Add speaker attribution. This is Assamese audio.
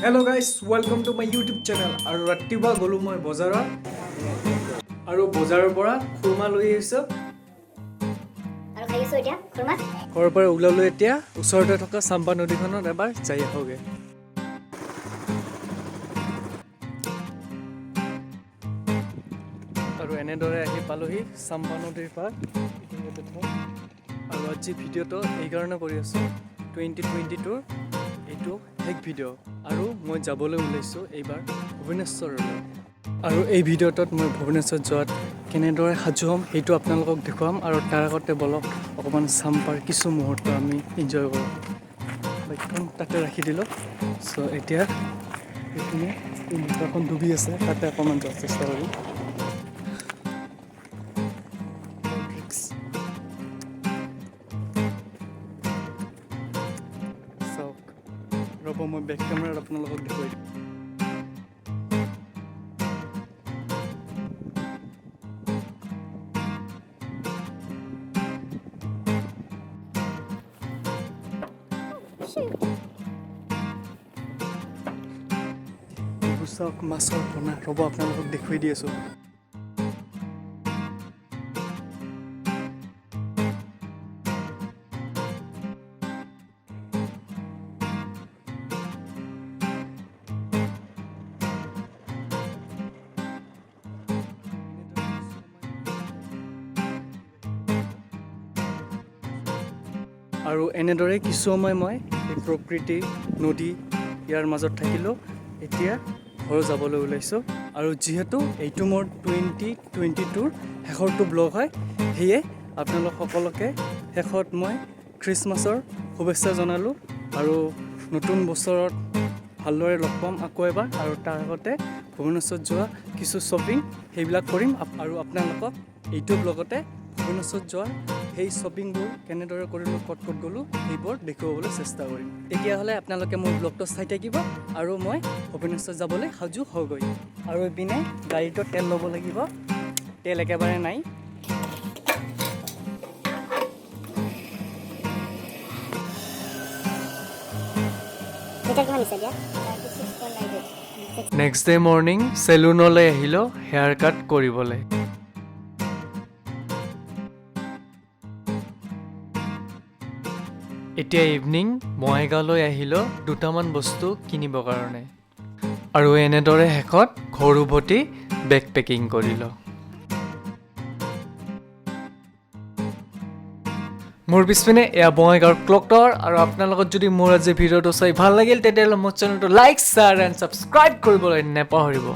Speaker 1: Hello guys, welcome to my YouTube channel. আৰু ৰাতিপুৱা গ'লোঁ মই বজাৰত আৰু বজাৰৰ পৰা খুৰমা লৈ আহিছোঁ।
Speaker 2: আৰু খাই আছোঁ এতিয়া খুৰমা।
Speaker 1: ঘৰৰ পৰা ওলালোঁ, এতিয়া ওচৰতে থকা চাম্পা নদীখনত এবাৰ যাই আহোঁগৈ। আৰু এনেদৰে আহি পালোহি চাম্পা নদীৰ পাৰ, এইটো ইয়াতে থওঁ। আৰু আজি ভিডিঅ'টো এইকাৰণে কৰি আছোঁ, 2022ৰ এইটো শেষ ভিডিঅ' আৰু মই যাবলৈ ওলাইছোঁ এইবাৰ ভুৱনেশ্বৰলৈ। আৰু এই ভিডিঅ'টোত মই ভুৱনেশ্বৰ যোৱাত কেনেদৰে সাজু হ'ম, সেইটো আপোনালোকক দেখুৱাম। আৰু তাৰ আগতে বলক, অকণমান চাম্পাৰ কিছু মুহূৰ্ত আমি এনজয় কৰোঁ। বাইকখন তাতে ৰাখি দিলোঁ। চ' এতিয়া এইখিনি এই মোটৰখন ডুবি আছে, তাতে অকণমান যোৱাৰ চেষ্টা কৰিম। ৰিক্স। চাওক, ৰ'ব, মই বেক কেমেৰাত আপোনালোকক দেখুৱাই দিম। এইবোৰ চাওক, মাছৰ পোনা। ৰ'ব, আপোনালোকক দেখুৱাই দি আছোঁ। আৰু এনেদৰে কিছু সময় মই এই প্ৰকৃতি, নদী, ইয়াৰ মাজত থাকিলোঁ। এতিয়া ঘৰ যাবলৈ ওলাইছোঁ। আৰু যিহেতু এইটো মোৰ 2022ৰ শেষৰটো ব্লগ হয়, সেয়ে আপোনালোক সকলোকে শেষত মই খ্ৰীষ্টমাছৰ শুভেচ্ছা জনালোঁ। আৰু নতুন বছৰত ভালদৰে লগ পাম আকৌ এবাৰ। আৰু তাৰ আগতে ভুৱনেশ্বৰ যোৱা কিছু শ্বপিং, সেইবিলাক কৰিম। আৰু আপোনালোকক এইটো ব্লগতে ভুৱনেশ্বৰ যোৱাৰ সেই শ্বপিংবোৰ কেনেদৰে কৰিলোঁ, ক'ত ক'ত গ'লোঁ, সেইবোৰ দেখুৱাবলৈ চেষ্টা কৰিম। তেতিয়াহ'লে আপোনালোকে মোৰ ব্লগটো চাই থাকিব। আৰু মই ভুৱনেশ্বৰ যাবলৈ সাজু হওঁগৈ। আৰু ইপিনে গাড়ীটো তেল ল'ব লাগিব, তেল একেবাৰে নাই।
Speaker 2: লিটাৰ কিমান দিছে এতিয়া? 36.98।
Speaker 1: নেক্সট ডে মৰ্ণিং চেলুনলৈ আহিলোঁ হেয়াৰ কাট কৰিবলৈ। এতিয়া ইভিনিং বঙাইগাঁৱলৈ আহিলোঁ দুটামান বস্তু কিনিবৰ কাৰণে। আৰু এনেদৰে শেষত ঘৰ উভতি বেগ পেকিং কৰিলোঁ। মোৰ পিছপিনে এয়া বঙাইগাঁৱৰ ক্লক টাৱাৰ। আৰু আপোনালোকৰ যদি মোৰ আজি ভিডিঅ'টো চাই ভাল লাগিল, তেতিয়াহ'লে মোৰ চেনেলটো লাইক, শ্বেয়াৰ এণ্ড ছাবস্ক্ৰাইব কৰিবলৈ নেপাহৰিব।